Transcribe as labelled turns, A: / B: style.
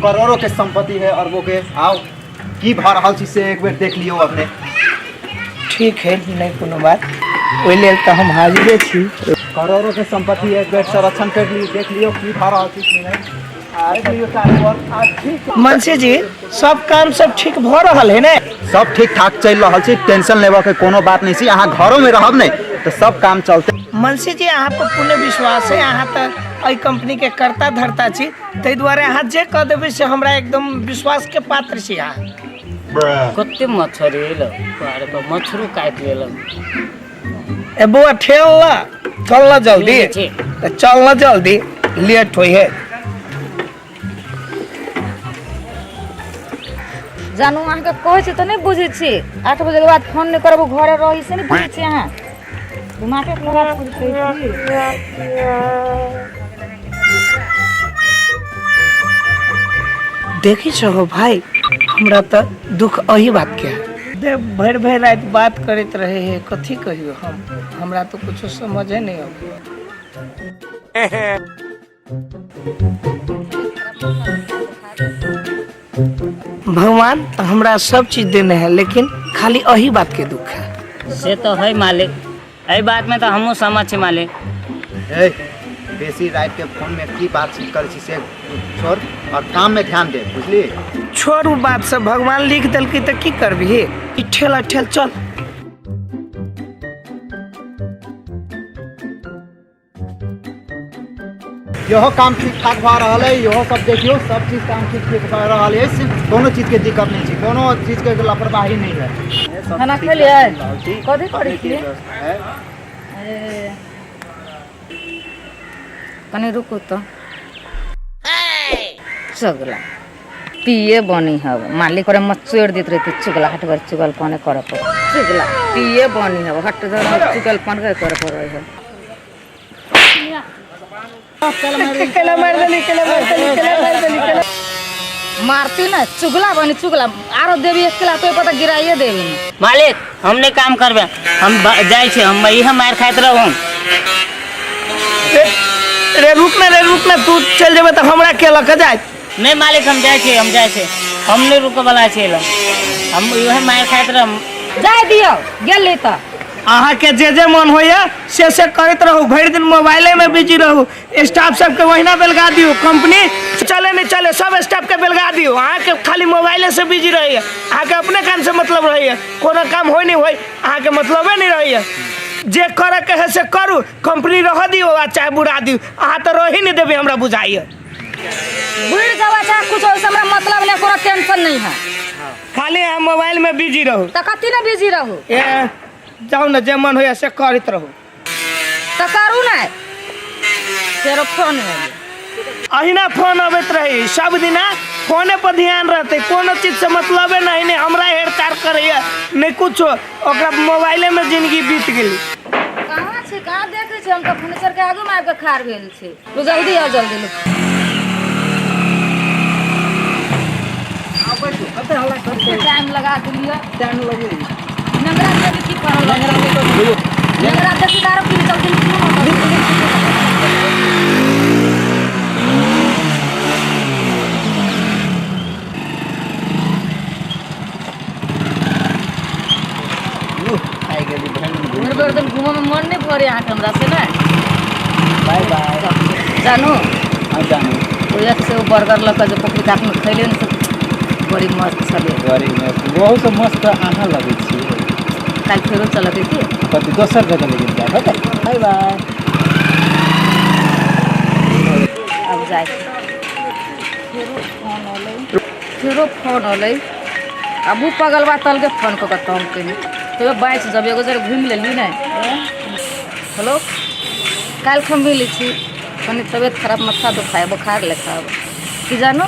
A: करोड़ों के संपत्ति है अरबों के। आओ की भऽ रहल छै से एक बेर देख लियौ अपने।
B: ठीक है, नहीं कोनो बात, ओहि लेल तऽ हम हाजिरे छी।
A: करोड़ों के संपत्ति एक बेर संरक्षण कर लियौ, देख लियौ की भऽ रहल छै की नहि। देख लियौ चारू ओर।
B: मनसी जी, सब काम सब ठीक भऽ रहल है ने?
A: सब ठीक ठाक चलि रहल छै, टेंशन लेबऽ के कोनो बात नहि छै। अहाँ घरो में रहब नहि तऽ सब काम चलते।
B: मनसी जी, अहाँ पर पूर्ण विश्वास है, अहाँ तऽ एहि कंपनी के कर्ता धर्ता छी, ताहि दुआरे अहाँ जे कह देबै से हमरा एकदम विश्वास के पात्र छी अहाँ।
C: कते मच्छर एलो, अरे बा, मच्छरो काटि लेलक।
B: ए बौआ, ठेल ला, चल ना जल्दी।
C: ठीक।
B: तऽ चल ना जल्दी, लेट होइ है।
D: जानू, अहाँके कहै छी तऽ नहि बुझै छी। 8 बजेके बाद फोन नहि करब, घरे रही से नहि बुझै छी अहाँ। दिमागे खराब करि दै छी।
B: देखी छहो भाई, हमरा तऽ दुख एही बात के है। दे भरि भरि राति बात करैत रहे है, कथी कहियो हम, हमरा तऽ कुछो समझे नहीं अबै। भगवान तऽ हमरा सब चीज देने है, लेकिन खाली एही बात के दुख है।
C: से तऽ है मालिक, एहि बात में तऽ हमहूँ सहमत छी मालिक।
A: ए, बेसी राति के फोन में की बातचीत करै छी से छोड़ और काम में ध्यान दे, बुझली?
B: छोड़ू बात सब, भगवान लिख देलकै तऽ की करबिही। ई ठेला ठेल चल।
A: इहो काम ठीक ठाक भऽ रहल है, इहो सब देखियौ, सब चीज काम ठीक ठीक भऽ रहल है, सिर्फ कोनो चीज के दिक्कत नहीं छै, कोनो चीज के लापरवाही नहीं है। सब
D: खाना
A: ठीक
D: खेलियै?
A: ठाक चलि रहल छी।
D: कथी करै
A: अपने के
D: छियै?
A: व्यवस्था है।
D: ए, कनि रुकू तऽ। चुगला पिए बनी हब, मालिक करे मचोड़ देत रहते। चुगला हट कर, चुगल पने करे पर चुगला पिए बनी हब, हट धर चुगल पन के करे पर है।
B: केला मारि देली, केला मारि देली, केला मारि देली, केला।
D: मारती ना चुगला बनी चुगला, आरो देवी एक किला तो पता गिराइए देवी ने।
C: मालिक, हम नहीं काम करबे, हम जाइ छी, हम इहे मार खाइत रहू।
B: रे, रे रुक ना, रे रुक ना, तू चल जेबे तऽ हमरा के लऽ के जाय?
C: नहीं मालिक, हम जाइ छी, हम जाइ छी, हम नहीं रुके वाला छी, हम इहे मार खाइत रहू।
D: जाय दियौ, गेली तऽ।
B: अहाँके जे जे मन होइए से से करैत रहू, भरि दिन मोबाइले में बिजी रहू। स्टाफ सबके ओहिना बेलगा दियौ, कंपनी चले नहीं चले सब स्टाफ के बेलगा दियौ। अहाँके खाली मोबाइले से बिजी रहैए, अहाँके अपने काम से मतलब रहैए, कोनो काम होय नहीं होय अहाँके मतलबे नहीं रहैए। जे करे के है से करू, कंपनी रह दियौ आ चाहे बुरा दियौ, अहाँ तऽ रही नहीं देबै हमरा बुझाइए।
D: बुढ़ जावा चाहे कुछ हो, हमरा मतलब नहीं, कोनो टेंशन नहीं है।
B: खाली अहाँ मोबाइल में बिजी रहू।
D: तऽ कथी ने बिजी रहू?
B: ए जाउ ने, जे मन होइए से करैत रहू।
D: तऽ करू ने, फेरो फोन आयल।
B: अहिना फोन अबैत रही सब दिना, फोने पर ध्यान रहते, कोनो चीज से मतलबे नहीं, नहीं हमरा हेर तार करैया नहीं कुछो, ओकरा मोबाइले में जिंदगी बीत गेली।
D: कहाँ छी, कहाँ देखै छी? हम तऽ फर्नीचर के आगू में आबि कऽ खाड़ भेल छी। लू जल्दी आउ, जल्दी लू। टाइम लगा दिलियै।
A: टाइम लगे।
D: नंगरा देवी की करल, नंगरा देखी दारू पी, जल्दी निकलू ना।
A: आइ गेली बहन।
D: भरि भरि दिन घूमऽ में मन नहि भरे अहाँके हमरा से ने।
A: Bye bye.
D: जानू।
A: हाँ जानू।
D: ओहि से ओ बर्गर लऽ कऽ जे पोखरि कातमे खैले ने से बड़ी मस्त छलै।
A: बड़ी मस्त, बहुत से मस्त अहाँ लगै छी।
D: काल्हि फेरो चलतै की?
A: कथी दोसर जगह लेकिन जाए होतै। Bye bye.
D: अब जाइ छी। फेरो फोन अलै, फेरो फोन अलै। आब ओ पगलबा तलके फोन कऽ कऽ तंग केने, तैयो बाँचि जब एगो जर घुमि लेली ने। हेलो, काल्हि हम मिलै छी, कनि तबियत खराब, माथा दुखाय, बोखार लेखा। की जानू?